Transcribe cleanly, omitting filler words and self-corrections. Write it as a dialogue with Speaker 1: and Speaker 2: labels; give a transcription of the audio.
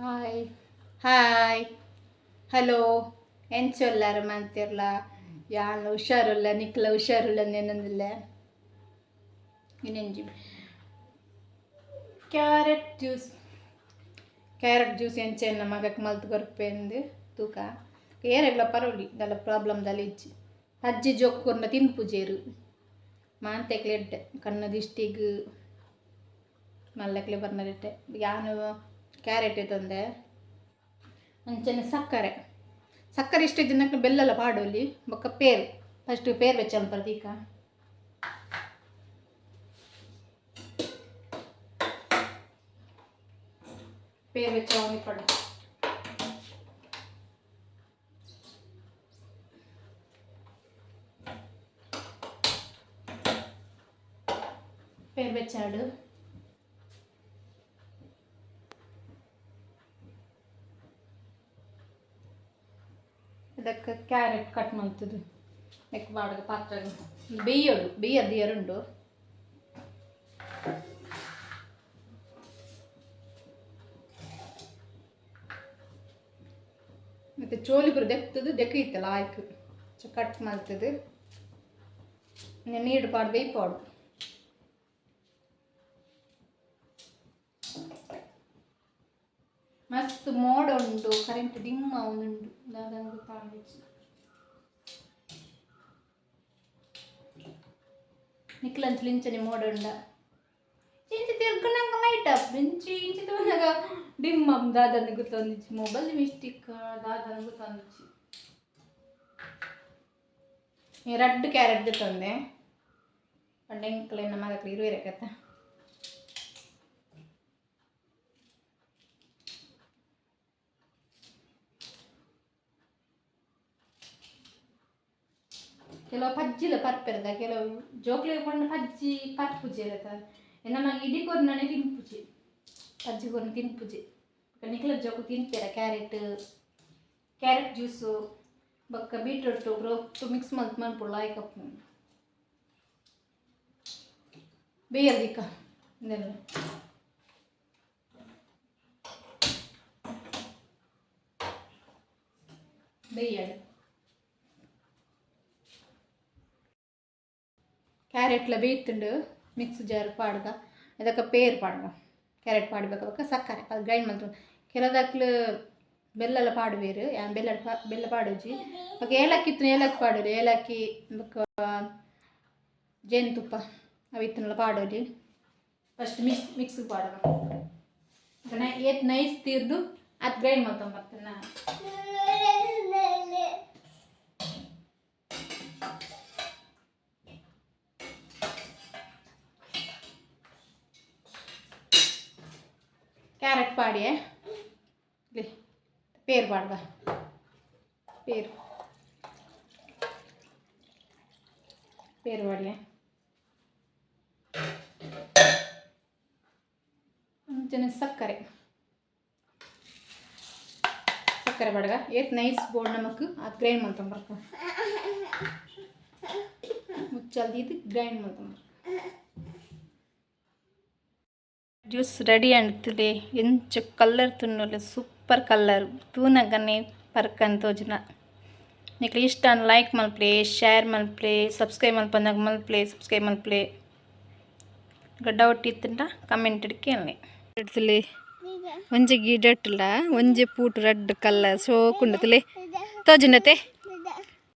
Speaker 1: Hi hi hello ಎಂಚೊಲ್ಲಾರ ಮಂತಿರ್ಲ ಯಾನ್ ಹುಷಾರುಲ್ಲ ನಿಕ್ಲ ಹುಷಾರುಲ್ಲ ನೆನಂದಿಲ್ಲ. ಇನ್ನೆಂಜಿ carrot juice, carrot juice ಎಂಚೆನ್ನ ಮಗಕ್ಕೆ ಮಲ್ತ್ ಕೊರ್ಪೆಂದು ತೂಕ ಏರೆಗ್ಲ ಪರೋಲಿ ದಾಲ ಪ್ರಾಬ್ಲಮ್ ದಾಲ ಇಜ್ಜಿ. ಅಜ್ಜಿ ಜೋಕುರ್ನ ತಿನ್ಪುಜೇರು ಮಾಂತೆಕ್ಲೆ ಎಡ್ಡೆ ಕಣ್ಣು ದಿಷ್ಟಿಗ್ ಮಲ್ಲಕ್ಲೆ ಬರ್ನರೆಟ್ಟೆ. ಯಾನು ಕ್ಯಾರೆಟ್ ತಂದೆ ಅಂಚನೆ ಸಕ್ಕರೆ, ಸಕ್ಕರೆ ಇಷ್ಟ ದಿನಕ್ಕೆ ಬೆಲ್ಲಲ್ಲ ಪಾಡೋಲಿ. ಬೊಕ್ಕ ಪೇರು ಫಸ್ಟ್ ಪೇರು ಬೆಚ್ಚ ಪ್ರತೀಕ ಪೇರು ಬೆಚ್ಚ ಪಡು. ಪೇರು ಬೆಚ್ಚಾಡು ಇದಕ್ಕೆ ಕ್ಯಾರೆಟ್ ಕಟ್ ಮಾಡ್ತದೆ. ನೆಕ್ ಬಾಡಗ ಪಾತ್ರ ಬೇಯೋಡು ಬೇಯದ್ದು ಎರುಂಡು. ಮತ್ತು ಚೋಲಿ ಪೂರ ದೆಕ್ತದು ದೆಕ್ಕೈತಲ್ಲ ಆಯ್ಕು ಕಟ್ ಮಾಡ್ತದೆ. ನೀರು ಪಾಡು ಬೇಯ್ಪಾಡು. ಮಸ್ತ್ ಮೋಡ ಉಂಟು, ಕರೆಂಟ್ ಡಿಮ್ ಉಂಟು. ದಾದಂಗು ನಿಕ್ಲಂಚು ಲಿಂಚನೆ ಮೋಡ ಉಂಡ ಇಂಚಿ ತಿರ್ಗನಂಗ ಲೈಟ್ ಅಪ್ ಇಂಚಿ ಇಂಚಿ ತೂನಗ ಡಿಮ್ ಅಪ್ ದಾದನ ಗೊತ್ತೊಂದಿಚ್ಚಿ ಮೊಬೈಲ್ ಮಿಸ್ಟೇಕ್ ದಾದನ ಗೊತ್ತೊಂದಿಚ್ಚಿ. ರಡ್ಡು ಕ್ಯಾರೆಟ್ ತಂದೆ ಪಂಡ ಎಂಕ್ಲೆನ ಮಗಕ್ಲು ಇರುವೆರಕತ್ತ. ಕೆಲವು ಪಜ್ಜಿಲ ಪರ್ಪೆರ್ದ ಕೆಲವು ಜೋಕ್ಲೆ ಕೊಂಡು ಪಜ್ಜಿ ಪರ್ಪುಜಿ ಇರತ್ತ. ನಮಗೆ ಇಡೀ ಕೊರ್ನನೆ ತಿನ್ಪುಜಿ, ಪಜ್ಜಿ ಕೊರ್ನ ತಿನ್ಪುಜಿ. ನಿಕ್ಲ ಜೋಕು ತಿನ್ಪೇರ carrot, carrot juice ಬೊಕ್ಕ ಬೀಟ್ರೂಟ್ ಬ್ರೋಕ್ಟು ಮಿಕ್ಸ್ ಮಲ್ತ್ ಮನ್ಪುಳ್ಳ ಆಯ್ಕಪ್ಪ ಬೇಯರ್ದಿಕ್ಕ ಇದೆಲ್ಲ. ಬೇಯಡ್ ಕ್ಯಾರೆಟ್ಲ ಬೇಯ್ತುಂಡು ಮಿಕ್ಸ್ ಜಾರ್ ಪಾಡ್ಗ. ಅದಕ್ಕೆ ಪೇರು ಪಾಡ್ಗ, ಕ್ಯಾರೆಟ್ ಪಾಡ್ಬೇಕು. ಸಕ್ಕರೆ ಅದು ಗ್ರೈಂಡ್ ಮಲ್ತು. ಕೆಲದಕ್ಲು ಬೆಲ್ಲಲ್ಲ ಪಾಡುವೇರು, ಯಾನ್ ಬೆಲ್ಲ ಬೆಲ್ಲ ಪಾಡುಜಿ. ಬೊಕ್ಕ ಏಲಕ್ಕಿ ಇತ್ತು ಏಲಕ್ಕಿ ಪಾಡೋಲಿ, ಏಲಕ್ಕಿ ಬೊಕ್ಕ ಜೇನುತುಪ್ಪ ಅವು ಇತ್ತನೆಲ್ಲ ಪಾಡೋಲಿ. ಫಸ್ಟ್ ಮಿಕ್ಸ್ ಪಾಡಗ ಏತ್ ನೈಸ್ ತೀರ್ದು ಅದು ಗ್ರೈಂಡ್ ಮಲ್ತೊಂಬರ್ತೇನೆ. ಕ್ಯಾರೆಟ್ ಪಾಡಿಯೆ ಪೇರು ಪಾಡ್ಗ, ಪೇರು ಪೇರು ಪಾಡಿಯೆ ಅಂಚನೆ ಸಕ್ಕರೆ, ಸಕ್ಕರೆ ಪಾಡ್ಗ. ಏತ್ ನೈಸ್ ಬೋರ್ಡ್ ನಮಕ್ ಅದು ಗ್ರೈಂಡ್ ಮಲ್ತೊಂಬರ್ಕ ಮುಚ್ಚಲ್ದಿದ್ದು ಗ್ರೈಂಡ್ ಮಲ್ತೊಂಬರ್ಕ. ಜ್ಯೂಸ್ ರೆಡಿ ಅಂಡ್ತದೆ. ಎಂಚ ಕಲ್ಲರ್ ತುನ್ನೊಲೆ ಸೂಪರ್ ಕಲ್ಲರ್ ತೂನಗನೆ ಪರ್ಕನ್ ತೋಜುನ. ನಿಕ್ಲೆ ಇಷ್ಟ ಲೈಕ್ ಮಲ್ಪಲೆ, ಶೇರ್ ಮಲ್ಪಲೆ, ಸಬ್ಸ್ಕ್ರೈಬ್ ಮಲ್ಪಂದಾಗ ಮಲ್ಪಲೆ, ಸಬ್ಸ್ಕ್ರೈಬ್ ಮಲ್ಪಲೆ. ಡೌಟ್ ಇತ್ತಂಡ ಕಮೆಂಟ್ ಕೇಳಲೆ. ಒಂಜಿ ಗಿಡಟ್ಲ ಒಂಜಿ ಪೂಟು ರೆಡ್ ಕಲ್ಲರ್ ಸೋಕುಂಡತಲೆ ತೋಜುಂಡತೆ.